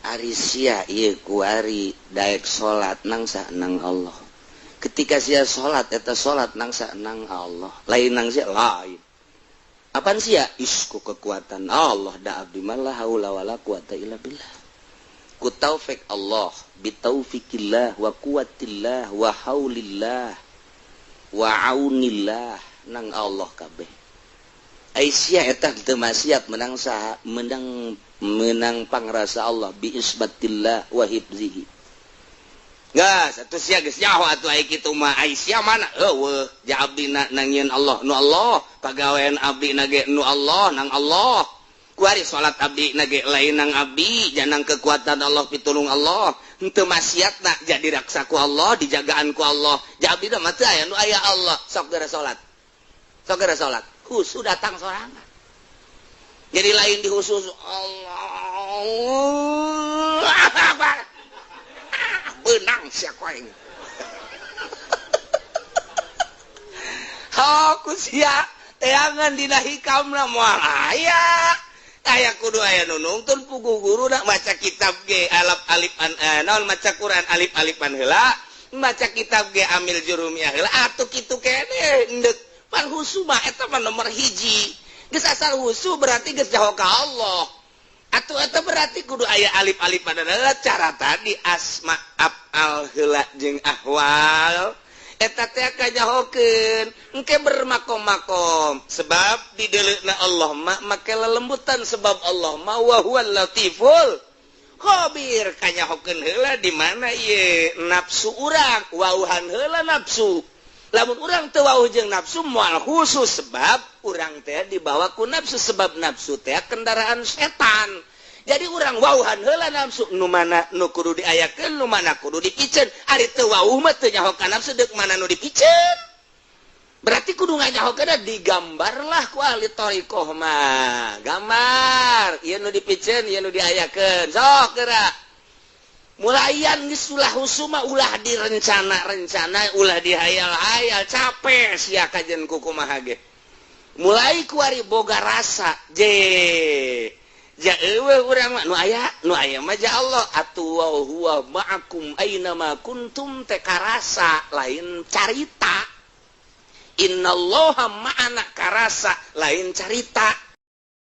Ari sia ieu kuari daek salat nangsa nang Allah. Ketika sia salat, eta salat nangsa nang Allah, lain nang sia, lain. Apaan sia? Isku kekuatan Allah da abdi mah la haula wala quwata illa billah. Ku taufik Allah, bi taufikillah wa quwwatillah wa haulillah wa aunillah, nang Allah kabeh. Ai sia eta teu maksiat menang saha? Menang, menang pangrasa Allah, bi isbatillah wa hifzihi. Gas atuh sia geus nyaho atuh ai kitu mah. Ai sia mana? Eueuh, ja abdi na nangieun Allah nu Allah, pagawean abdi na ge nu Allah, nang Allah. Kuari salat abdi na ge lain nang abdi, janang kekuatan Allah, pitulung Allah. Henteu maksiatna jadi raksa ku Allah, dijagaan ku Allah. Ja abdi mah teu aya nu aya Allah. Sok geura salat, sok geura salat, khusu datang sorangan. Jadi lain di khusus Allah Akbar, benang sia aing. Aku sia teangan dina hikamna moal aya. Aya kudu aya nu nungtun puguh guru na maca kitab ge alaf alifan, naon, maca Quran alif alifan heula, maca kitab ge amil jurumiyah heula atuh kitu keneh endek pan. Husu mah eta mah nomor hiji. Geus asal husu berarti geus jaho ka Allah atuh. Eta berarti kudu aya alif alifan adalah cara tadi asma afal heula jeung ahwal eta teh kanyahokeun engke bermakom-makom, sebab di deuleuna Allah mah make lelembutan, sebab Allah mah wa huwal latiful khabir. Kanyahokeun heula di mana ieu nafsu urang, wauhan heula nafsu. Lamun urang teu wauh jeung nafsu moal khusus, sebab urang teh dibawa ku nafsu, sebab nafsu teh kendaraan setan. Jadi urang wauhan heula nafsu, nu mana nu kudu diayakeun, nu mana kudu dipiceun. Ari teu wauh mah teu nyaho ka nafsu deuk mana nu dipiceun. Berarti kudu nganyahokeun, digambarlah ku ahli thariqah mah, gambar ieu nu dipiceun, ieu nu diayakeun. Sok geura mulayan geus ulah husu mah, ulah direncana-rencana, ulah dihayal-hayal, capek sia kajen kukumaha ge. Mulai kuari boga rasa je ja eueuh urang mah nu aya, nu aya mah ja Allah atuh. Wa huwa ma'akum aina ma kuntum teh karasa, lain carita. Innallaha ma'ana karasa, lain carita.